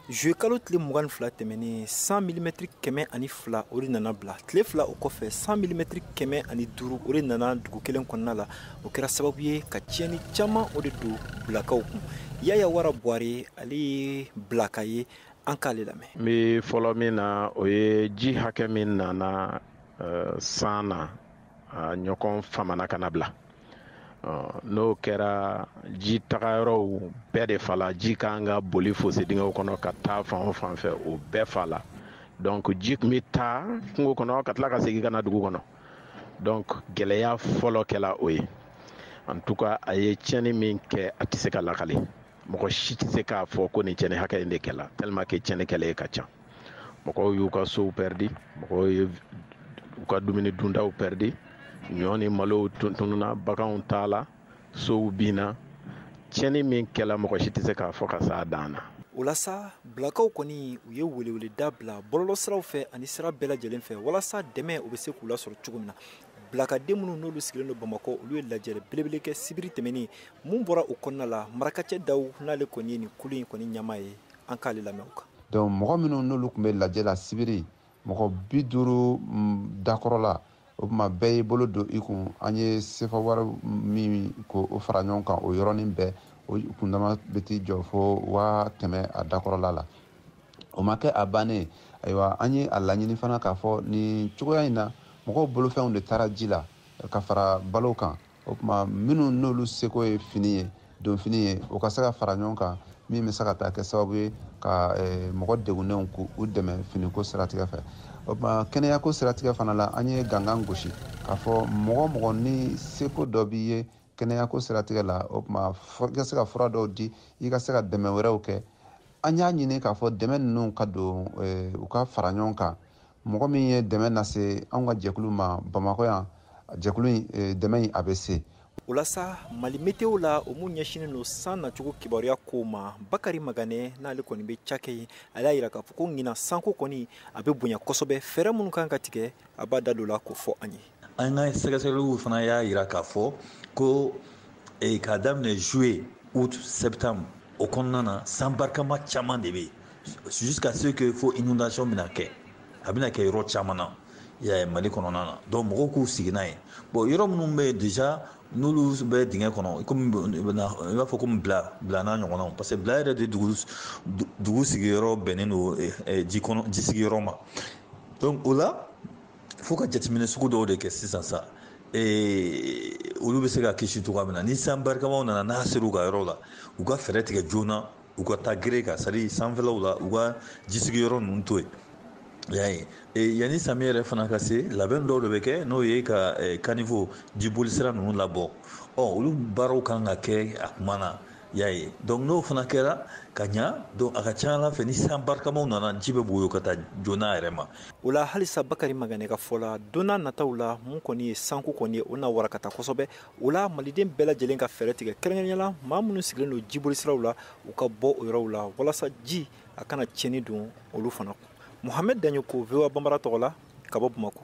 Juillet kalo tile 22 tɛmɛnen, 100 mm 102, o de nana bila. Tile 2 o kɔfɛ, 100 mm 105, o de nana dugu kelen kɔnɔna la. O kɛra sababu ye ka tiɲɛni caman o de don Bilakaw kun. Yaya Wara Buware, ale ye Bilaka ye, an k'ale lamɛn. N bɛ fɔlɔ min na, o ye ji hakɛ min nana san na, a ɲɔgɔn famana ka na bila. N'o kɛra, ji tagayɔrɔw bɛɛ de fala. Ji kan ka boli fosse dingɛw kɔnɔ ka taa fan o fan fɛ, o bɛɛ fala. Donc ji tun bɛ taa kungo kɔnɔ ka tila ka segin ka na dugu kɔnɔ. Donc gɛlɛya fɔlɔ kɛla o ye. En tout cas, a ye tiɲɛni min kɛ, a tɛ se ka lakale. Mɔgɔ si tɛ se k'a fɔ ko nin tiɲɛni hakɛ in de kɛla, tellement que tiɲɛni kɛlen ka ca. Mɔgɔw y'u ka sow perdu, mɔgɔw ye u ka dumuni duntaw perdu, ɲɔ ni malow tununna, baganw taala, sow binna. Tiɲɛni min kɛla, mɔgɔ si tɛ se k'a fɔ ka s'a dan na. O la sa, Bilakaw kɔni, u ye weleweleda bila bɔlɔlɔsiraw fɛ ani sira bɛɛ lajɛlen fɛ, walasa dɛmɛ o bɛ se k'u lasɔrɔ cogo min na. Bilakaden minnu n'olu sigilen don Bamakɔ, olu ye lajɛrɛ belebele kɛ sibiri tɛmɛnen. Mun bɔra o kɔnɔna la? Marakacɛ Daw, n'ale kɔni ye nin kulu in kɔni ɲɛmaa ye, an k'ale lamɛn o kan. Donc mɔgɔ minnu n'olu tun bɛ lajɛ la sibiri, mɔgɔ 50 dakɔrɔ la, o tuma bɛɛ y'i bolo don i kun. An ye sefa wari min ko o fara ɲɔgɔn kan, o yɔrɔnin bɛɛ, o kundama bɛ t'i jɔ fo 100 000 a dakɔrɔla la. O ma kɛ a bannen. Ayiwa, an ye a laɲini fana k'a fɔ nin cogoya in na, mɔgɔw bolofɛnw de taara ji la ka fara balo kan. O tuma minnu n'olu seko ye fini ye, donfini ye, o ka se ka fara ɲɔgɔn kan, min bɛ se ka taa kɛ sababu ye ka mɔgɔ degunnenw k'u dɛmɛ finiko siratigɛ fɛ. O tuma kɛnɛyako siratigɛ fana la, an ye gangan gosi k'a fɔ mɔgɔ mɔgɔ ni seko dɔ b'i ye kɛnɛyako siratigɛ la, o tuma i ka se ka fura dɔw di, i ka se ka dɛmɛ wɛrɛw kɛ. An y'a ɲini k'a fɔ dɛmɛ ninnu ka don, u ka fara ɲɔgɔn kan. Mɔgɔ min ye dɛmɛ lase anw ka jɛkulu ma Bamakɔ yan, jɛkulu in dɛmɛ in a bɛ se. O la sa, Mali Météo la, o mun ɲɛsinnen don san nacogo kibaruya ko ma, Bakari Maganɛ, n'ale kɔni bɛ cakɛ ye, ale y'a jira k'a fɔ ko ɲinan sanko kɔni a bɛ bonya kosɛbɛ. Fɛɛrɛ minnu kan ka tigɛ, a b'a da don la k'o fɔ an ye. An ka sɛgɛsɛgɛliw fana y'a jira k'a fɔ ko k'a daminɛ juillet, août, septembre, o kɔnɔna na, san barikama caman de bɛ yen, jusqu'à ce que fo inondation bɛna kɛ. A bɛna kɛ yɔrɔ caman na, i y'a ye, Mali kɔnɔna na. Donc mɔgɔw k'u sigi n'a ye. Bon, yɔrɔ minnu bɛ yen déjà, n'olu bɛ dingɛ kɔnɔ, komi i b'a fɔ komi Bila, Bila n'a ɲɔgɔnnaw, parce que Bila yɛrɛ de dugu sigiyɔrɔ bɛnnen don ji kɔnɔ, ji sigiyɔrɔ ma. Donc o la, fo ka jateminɛ sugu dɔw de kɛ sisan sa, olu bɛ se ka kisi cogoya min na ni san barikamaw nana, n'a ser'u ka yɔrɔ la, u ka fɛɛrɛ tigɛ joona, u ka taa gere kan, c'est à dire sanfɛlaw la, u ka ji sigiyɔrɔ ninnu to yen, i y'a ye. Yanni samiyɛ yɛrɛ fana ka se, labɛn dɔw de bɛ kɛ, n'o ye ka caniveau, jiboli sira ninnu labɔ. Ɔ, olu baaraw kan ka kɛ a kuma na, i y'a ye. Donc n'o fana kɛra ka ɲa, donc a ka ca Ala fɛ, ni san barikamaw nana, ji bɛ woyo ka taa joona yɛrɛ ma. O la halisa, Bakari Maganɛ ka fɔ la, don n'a nataw la, mun kɔni ye sanko kɔni ye, o na warakata kosɛbɛ. O la, maliden bɛɛ lajɛlen ka fɛɛrɛ tigɛ, kɛrɛnkɛrɛnnenya la maa minnu sigilen don jiboli siraw la, u ka bɔ o yɔrɔw la, walasa ji a kana tiɲɛni don olu fana kun. Mohamed Daɲoko, VOA Bambara tɔgɔ la, ka bɔ Bamakɔ.